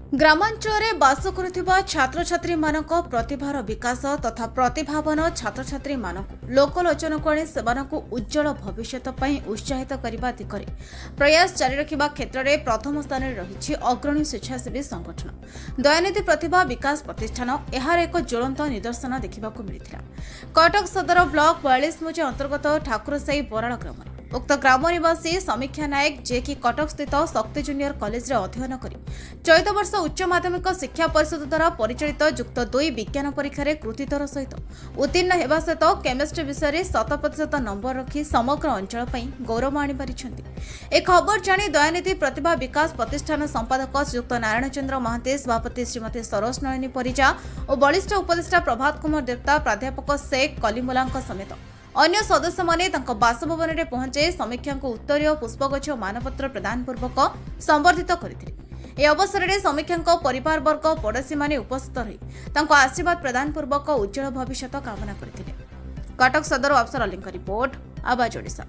ଗ୍ରାମାଞ୍ଚଳରେ ବାସ କରୁଥିବା ଛାତ୍ରଛାତ୍ରୀମାନଙ୍କ ପ୍ରତିଭାର ବିକାଶ ତଥା ପ୍ରତିଭାବାନ ଛାତ୍ରଛାତ୍ରୀମାନଙ୍କୁ ଲୋକଲୋଚନକୁ ଆଣି ସେମାନଙ୍କୁ ଉଜ୍ଜ୍ୱଳ ଭବିଷ୍ୟତ ପାଇଁ ଉତ୍ସାହିତ କରିବା ଦିଗରେ ପ୍ରୟାସ ଜାରି ରଖିବା କ୍ଷେତ୍ରରେ ପ୍ରଥମ ସ୍ଥାନରେ ରହିଛି ଅଗ୍ରଣୀ ସ୍ୱେଚ୍ଛାସେବୀ ସଂଗଠନ ଦୟାନିଧି ପ୍ରତିଭା ବିକାଶ ପ୍ରତିଷ୍ଠାନ। ଏହାର ଏକ ଜ୍ୱଳନ୍ତ ନିଦର୍ଶନ ଦେଖିବାକୁ ମିଳିଥିଲା କଟକ ସଦର ବ୍ଲକ 42 ମୌଜା ଅନ୍ତର୍ଗତ ଠାକୁରସାହି ବରାଳ ଗ୍ରାମରେ। ଉକ୍ତ ଗ୍ରାମ ନିବାସୀ ସମୀକ୍ଷା ନାୟକ, ଯିଏକି କଟକସ୍ଥିତ ଶକ୍ତି ଜୁନିୟର କଲେଜରେ ଅଧ୍ୟୟନ କରି ଚଳିତ ବର୍ଷ ଉଚ୍ଚ ମାଧ୍ୟମିକ ଶିକ୍ଷା ପରିଷଦ ଦ୍ୱାରା ପରିଚାଳିତ ଯୁକ୍ତ 2 ବିଜ୍ଞାନ ପରୀକ୍ଷାରେ କୃତିତ୍ୱର ସହିତ ଉତ୍ତୀର୍ଣ୍ଣ ହେବା ସହିତ କେମିଷ୍ଟ୍ରି ବିଷୟରେ 100% ନମ୍ବର ରଖି ସମଗ୍ର ଅଞ୍ଚଳ ପାଇଁ ଗୌରବ ଆଣିପାରିଛନ୍ତି। ଏ ଖବର ଜାଣି ଦୟାନିଧି ପ୍ରତିଭା ବିକାଶ ପ୍ରତିଷ୍ଠାନ ସମ୍ପାଦକ ଶ୍ରୀଯୁକ୍ତ ନାରାୟଣ ଚନ୍ଦ୍ର ମହାନ୍ତି, ସଭାପତି ଶ୍ରୀମତୀ ସରୋଜ ନଳିନୀ ପରିଜା ଓ ବରିଷ୍ଠ ଉପଦେଷ୍ଟା ପ୍ରଭାତ କୁମାର ଦେବତା, ପ୍ରାଧ୍ୟାପକ ଶେଖ୍ କଲିମୁଲାଙ୍କ ସମେତ ଅନ୍ୟ ସଦସ୍ୟମାନେ ତାଙ୍କ ବାସଭବନରେ ପହଞ୍ଚି ସମୀକ୍ଷାଙ୍କୁ ଉତ୍ତରୀୟ, ପୁଷ୍ପଗୁଚ୍ଛ ଓ ମାନପତ୍ର ପ୍ରଦାନ ପୂର୍ବକ ସମ୍ବର୍ଦ୍ଧିତ କରିଥିଲେ। ଏହି ଅବସରରେ ସମୀକ୍ଷାଙ୍କ ପରିବାରବର୍ଗ, ପଡ଼ୋଶୀମାନେ ଉପସ୍ଥିତ ରହି ତାଙ୍କୁ ଆଶୀର୍ବାଦ ପ୍ରଦାନ ପୂର୍ବକ ଉଜ୍ଜ୍ୱଳ ଭବିଷ୍ୟତ କାମନା କରିଥିଲେ। କଟକ ସଦର ଅଫସର ଅଲିଙ୍କ ରିପୋର୍ଟ, ଆବାଜ ଓଡ଼ିଶା।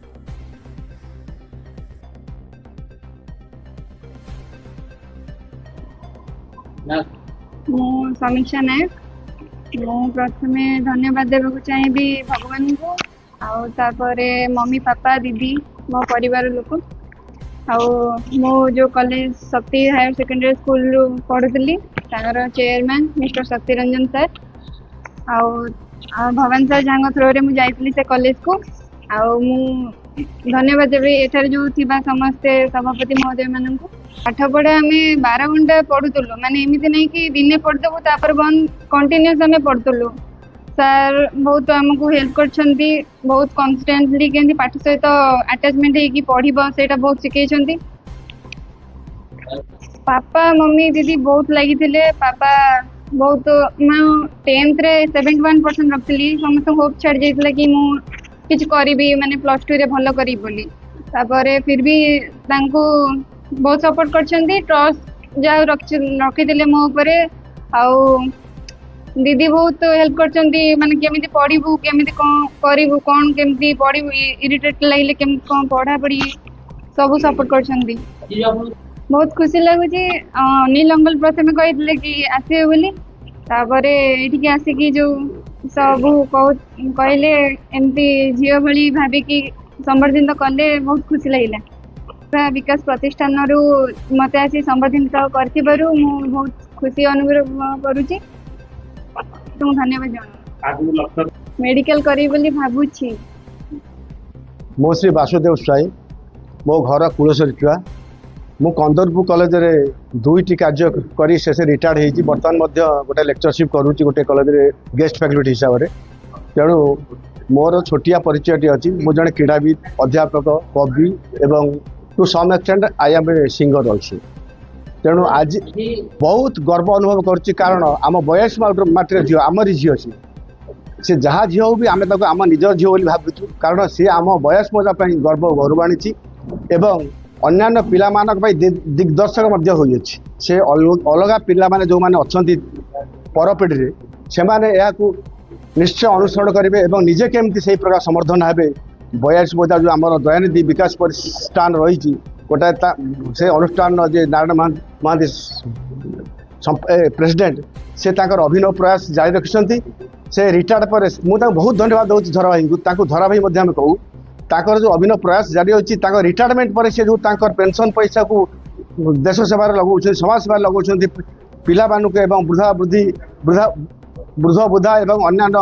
ମୁଁ ସମୀକ୍ଷା ନାୟକ। ମୁଁ ପ୍ରଥମେ ଧନ୍ୟବାଦ ଦେବାକୁ ଚାହିଁବି ଭଗବାନଙ୍କୁ, ଆଉ ତାପରେ ମମି, ପାପା, ଦିଦି, ମୋ ପରିବାର ଲୋକ, ଆଉ ମୁଁ ଯେଉଁ କଲେଜ ଶକ୍ତି ହାୟର ସେକେଣ୍ଡାରୀ ସ୍କୁଲରୁ ପଢ଼ୁଥିଲି, ତାଙ୍କର ଚେୟାରମ୍ୟାନ୍ ମିଷ୍ଟର ଶକ୍ତି ରଞ୍ଜନ ସାର୍, ଆଉ ଆଉ ଭବାନ ସାର୍, ଯାହାଙ୍କ ଥ୍ରୋରେ ମୁଁ ଯାଇଥିଲି ସେ କଲେଜକୁ। ଆଉ ମୁଁ ଧନ୍ୟବାଦ ଦେବି ଏଠାରେ ଯେଉଁ ଥିବା ସମସ୍ତେ ସଭାପତି ମହୋଦୟମାନଙ୍କୁ। ପାଠ ପଢ଼ା ଆମେ 12 ଘଣ୍ଟା ପଢ଼ୁଥିଲୁ, ମାନେ ଏମିତି ନାହିଁ କି ଦିନେ ପଢ଼ିଦେବୁ ତାପରେ ବନ୍ଦ। କଣ୍ଟିନ୍ୟୁଅସ୍ ଆମେ ପଢ଼ୁଥିଲୁ। ସାର୍ ବହୁତ ଆମକୁ ହେଲ୍ପ କରିଛନ୍ତି। ବହୁତ କନଷ୍ଟାଣ୍ଟଲି କେମିତି ପାଠ ସହିତ ଆଟାଚମେଣ୍ଟ ହେଇକି ପଢ଼ିବ, ସେଇଟା ବହୁତ ଶିଖେଇଛନ୍ତି। ପାପା, ମମି, ଦିଦି ବହୁତ ଲାଗିଥିଲେ। ପାପା ବହୁତ। ମୁଁ 10ଥରେ 71% ରଖିଥିଲି। ସମସ୍ତଙ୍କୁ ହୋପ୍ ଛାଡ଼ି ଯାଇଥିଲା କି ମୁଁ କିଛି କରିବି, ମାନେ +2ରେ ଭଲ କରିବି ବୋଲି। ତାପରେ ଫିର୍ ବି ତାଙ୍କୁ ବହୁତ ସପୋର୍ଟ କରିଛନ୍ତି। ଟ୍ରଷ୍ଟ ଯାହା ରଖିଥିଲେ ମୋ ଉପରେ। ଆଉ ଦିଦି ବହୁତ ହେଲ୍ପ କରିଛନ୍ତି, ମାନେ କେମିତି ପଢ଼ିବୁ, କେମିତି କ'ଣ କରିବୁ, କ'ଣ କେମିତି ପଢ଼ିବୁ, ଇରିଟେଟ୍ ଲାଗିଲେ କେମିତି କ'ଣ ପଢ଼ାପଢ଼ି, ସବୁ ସପୋର୍ଟ କରିଛନ୍ତି। ବହୁତ ଖୁସି ଲାଗୁଛି। ଅନିଲ ଅଙ୍କଲ ପ୍ରଥମେ କହିଥିଲେ କି ଆସିବେ ବୋଲି। ତାପରେ ଏଇଠିକି ଆସିକି ଯୋଉ ସବୁ କହିଲେ, ଏମିତି ଝିଅ ଭଳି ଭାବିକି ସମ୍ବର୍ଦ୍ଧିତ କଲେ, ବହୁତ ଖୁସି ଲାଗିଲା। ବିକାଶ ପ୍ରତିଷ୍ଠାନରୁ ମୋତେ ଆସି ସମ୍ବର୍ଦ୍ଧିତ କରିଥିବାରୁ ମୁଁ ବହୁତ ଖୁସି ଅନୁଭବ କରୁଛି। ମୁଁ ଧନ୍ୟବାଦ ଜଣାଉଛି। ମେଡିକାଲ କରିବି ବୋଲି ଭାବୁଛି। ମୁଁ ଶ୍ରୀ ବାସୁଦେବ ସ୍ୱାଇଁ। ମୋ ଘର କୁଳସରିଚୁଆ। ମୁଁ କନ୍ଦରପୁର କଲେଜରେ ଦୁଇଟି କାର୍ଯ୍ୟ କରି ଶେଷରେ ରିଟାୟାର୍ଡ ହେଇଛି। ବର୍ତ୍ତମାନ ମଧ୍ୟ ଗୋଟେ ଲେକ୍ଚରସିପ୍ କରୁଛି ଗୋଟେ କଲେଜରେ ଗେଷ୍ଟ ଫ୍ୟାକଲ୍ଟି ହିସାବରେ। ତେଣୁ ମୋର ଛୋଟିଆ ପରିଚୟଟି ଅଛି। ମୁଁ ଜଣେ କ୍ରୀଡ଼ାବିତ୍, ଅଧ୍ୟାପକ, କବି ଏବଂ to some extent I am a singer also। ତେଣୁ ଆଜି ବହୁତ ଗର୍ବ ଅନୁଭବ କରୁଛି, କାରଣ ଆମ ବୟାଳିଶ ମାଟିର ଝିଅ, ଆମରି ଝିଅ ସିଏ। ସେ ଯାହା ଝିଅ ହଉ ବି ଆମେ ତାକୁ ଆମ ନିଜ ଝିଅ ବୋଲି ଭାବୁଛୁ, କାରଣ ସିଏ ଆମ ବୟାଳିଶ ମୌଜା ପାଇଁ ଗର୍ବ ଗୌରବ ଆଣିଛି ଏବଂ ଅନ୍ୟାନ୍ୟ ପିଲାମାନଙ୍କ ପାଇଁ ଦିଗ୍ଦର୍ଶକ ମଧ୍ୟ ହୋଇଅଛି। ସେ ଅଲଗା ପିଲାମାନେ ଯେଉଁମାନେ ଅଛନ୍ତି ପରପିଢ଼ିରେ, ସେମାନେ ଏହାକୁ ନିଶ୍ଚୟ ଅନୁସରଣ କରିବେ ଏବଂ ନିଜେ କେମିତି ସେଇ ପ୍ରକାର ସମର୍ଦ୍ଧନ ହେବେ। 42 ମୌଜା ଯେଉଁ ଆମର ଦୟାନିଧି ବିକାଶ ପ୍ରତିଷ୍ଠାନ ରହିଛି ଗୋଟାଏ, ତା ସେ ଅନୁଷ୍ଠାନର ଯେ ନାରାୟଣ ମହାନ୍ତି ପ୍ରେସିଡେଣ୍ଟ, ସେ ତାଙ୍କର ଅଭିନବ ପ୍ରୟାସ ଜାରି ରଖିଛନ୍ତି ସେ ରିଟାୟାର୍ଡ ପରେ। ମୁଁ ତାଙ୍କୁ ବହୁତ ଧନ୍ୟବାଦ ଦେଉଛି, ଧରା ଭାଇଙ୍କୁ। ତାଙ୍କୁ ଧରା ଭାଇ ମଧ୍ୟ ଆମେ କହୁ। ତାଙ୍କର ଯେଉଁ ଅଭିନବ ପ୍ରୟାସ ଜାରି ଅଛି, ତାଙ୍କ ରିଟାୟାରମେଣ୍ଟ ପରେ ସେ ଯେଉଁ ତାଙ୍କର ପେନସନ୍ ପଇସାକୁ ଦେଶ ସେବାରେ ଲଗାଉଛନ୍ତି, ସମାଜ ସେବାରେ ଲଗାଉଛନ୍ତି, ପିଲାମାନଙ୍କୁ ଏବଂ ବୃଦ୍ଧା ବୃଦ୍ଧି ବୃଦ୍ଧା ବୃଦ୍ଧ ବୃଦ୍ଧା ଏବଂ ଅନ୍ୟାନ୍ୟ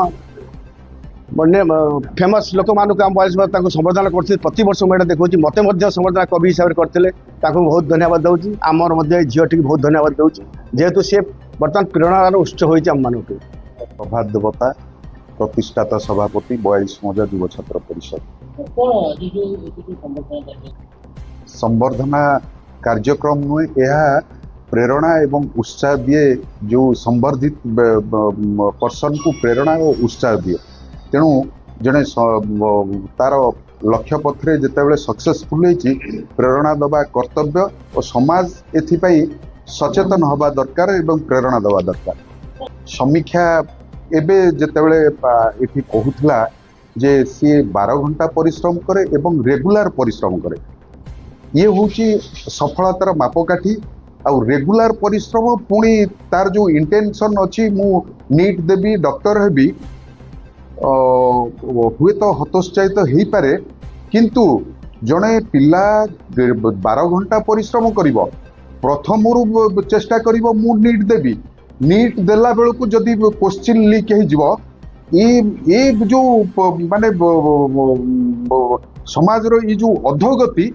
ଫେମସ୍ ଲୋକମାନଙ୍କୁ ଆମ ବୟସ ତାଙ୍କୁ ସମ୍ବର୍ଦ୍ଧନା କରୁଛନ୍ତି ପ୍ରତିବର୍ଷ। ମୁଁ ଏଇଟା ଦେଖୁଛି। ମୋତେ ମଧ୍ୟ ସମ୍ବର୍ଦ୍ଧନା କବି ହିସାବରେ କରିଥିଲେ। ତାଙ୍କୁ ବହୁତ ଧନ୍ୟବାଦ ଦେଉଛି। ଆମର ମଧ୍ୟ ଏଇ ଝିଅଟିକୁ ବହୁତ ଧନ୍ୟବାଦ ଦେଉଛି, ଯେହେତୁ ସେ ବର୍ତ୍ତମାନ ପ୍ରେରଣାର ଉତ୍ସ ହୋଇଛି ଆମମାନଙ୍କୁ। ପ୍ରଭାତ ଦେବତା, ପ୍ରତିଷ୍ଠାତା ସଭାପତି, 42 ମୌଜା ଯୁବ ଛାତ୍ର ପରିଷଦ। କଣ ଆଜି ଯୋଉ ଏଠି ଯୋଉ ସମ୍ବର୍ଦ୍ଧନା କାର୍ଯ୍ୟ ସମ୍ବର୍ଦ୍ଧନା କାର୍ଯ୍ୟକ୍ରମ ନୁହେଁ, ଏହା ପ୍ରେରଣା ଏବଂ ଉତ୍ସାହ ଦିଏ। ଯେଉଁ ସମ୍ବର୍ଦ୍ଧିତ ପର୍ସନକୁ ପ୍ରେରଣା ଓ ଉତ୍ସାହ ଦିଏ। ତେଣୁ ଜଣେ ତାର ଲକ୍ଷ୍ୟ ପଥରେ ଯେତେବେଳେ ସକ୍ସେସଫୁଲ ହେଇଛି, ପ୍ରେରଣା ଦେବା କର୍ତ୍ତବ୍ୟ ଓ ସମାଜ ଏଥିପାଇଁ ସଚେତନ ହେବା ଦରକାର ଏବଂ ପ୍ରେରଣା ଦେବା ଦରକାର। ସମୀକ୍ଷା ଏବେ ଯେତେବେଳେ ଏଠି କହୁଥିଲା ଯେ ସିଏ 12 ଘଣ୍ଟା ପରିଶ୍ରମ କରେ ଏବଂ ରେଗୁଲାର ପରିଶ୍ରମ କରେ, ଇଏ ହେଉଛି ସଫଳତାର ମାପକାଠି। ଆଉ ରେଗୁଲାର ପରିଶ୍ରମ, ପୁଣି ତାର ଯେଉଁ ଇଣ୍ଟେନସନ୍ ଅଛି, ମୁଁ ନିଟ୍ ଦେବି, ଡକ୍ଟର ହେବି, ହୁଏତ ହତୋତ୍ସାହିତ ହେଇପାରେ। କିନ୍ତୁ ଜଣେ ପିଲା 12 ଘଣ୍ଟା ପରିଶ୍ରମ କରିବ, ପ୍ରଥମରୁ ଚେଷ୍ଟା କରିବ, ମୁଁ ନିଟ୍ ଦେବି, ନିଟ୍ ଦେଲା ବେଳକୁ ଯଦି କୋଶ୍ଚିନ୍ ଲିକ୍ ହେଇଯିବ, ଏ ଏ ଯୋଉ ମାନେ ସମାଜର ଏଇ ଯୋଉ ଅଧୋଗତି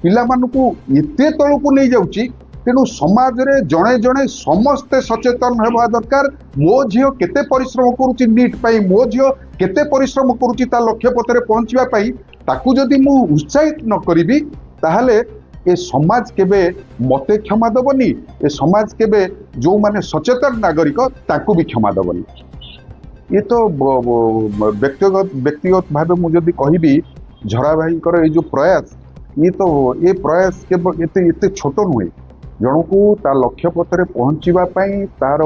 ପିଲାମାନଙ୍କୁ ଏତେ ତଳକୁ ନେଇଯାଉଛି। ତେଣୁ ସମାଜରେ ଜଣେ ଜଣେ ସମସ୍ତେ ସଚେତନ ହେବା ଦରକାର। ମୋ ଝିଅ କେତେ ପରିଶ୍ରମ କରୁଛି ନିଟ୍ ପାଇଁ, ମୋ ଝିଅ କେତେ ପରିଶ୍ରମ କରୁଛି ତା ଲକ୍ଷ୍ୟ ପଥରେ ପହଞ୍ଚିବା ପାଇଁ, ତାକୁ ଯଦି ମୁଁ ଉତ୍ସାହିତ ନ କରିବି, ତାହେଲେ ଏ ସମାଜ କେବେ ମତେ କ୍ଷମା ଦେବନି। ଏ ସମାଜ କେବେ ଯେଉଁମାନେ ସଚେତନ ନାଗରିକ, ତାଙ୍କୁ ବି କ୍ଷମା ଦେବନି। ଇଏ ତ ବ୍ୟକ୍ତିଗତ ଭାବେ ମୁଁ ଯଦି କହିବି, ଝରା ଭାଇଙ୍କର ଏଇ ଯେଉଁ ପ୍ରୟାସ, ଇଏ ତ ଏ ପ୍ରୟାସ କେବଳ ଏତେ ଏତେ ଛୋଟ ନୁହେଁ। ଜଣକୁ ତା ଲକ୍ଷ୍ୟ ପଥରେ ପହଞ୍ଚିବା ପାଇଁ, ତାର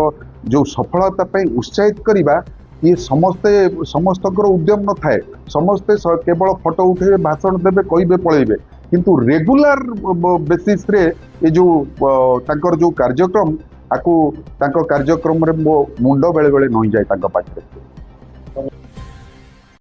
ଯେଉଁ ସଫଳତା ପାଇଁ ଉତ୍ସାହିତ କରିବା, ଇଏ ସମସ୍ତଙ୍କର ଉଦ୍ୟମ ନଥାଏ। ସମସ୍ତେ କେବଳ ଫଟୋ ଉଠେଇବେ, ଭାଷଣ ଦେବେ, କହିବେ, ପଳେଇବେ। କିନ୍ତୁ ରେଗୁଲାର ବେସିସରେ ଏ ଯେଉଁ ତାଙ୍କର ଯେଉଁ କାର୍ଯ୍ୟକ୍ରମ, ଆକୁ ତାଙ୍କ କାର୍ଯ୍ୟକ୍ରମରେ ମୋ ମୁଣ୍ଡ ବେଳେବେଳେ ନଇଁଯାଏ ତାଙ୍କ ପାଖରେ।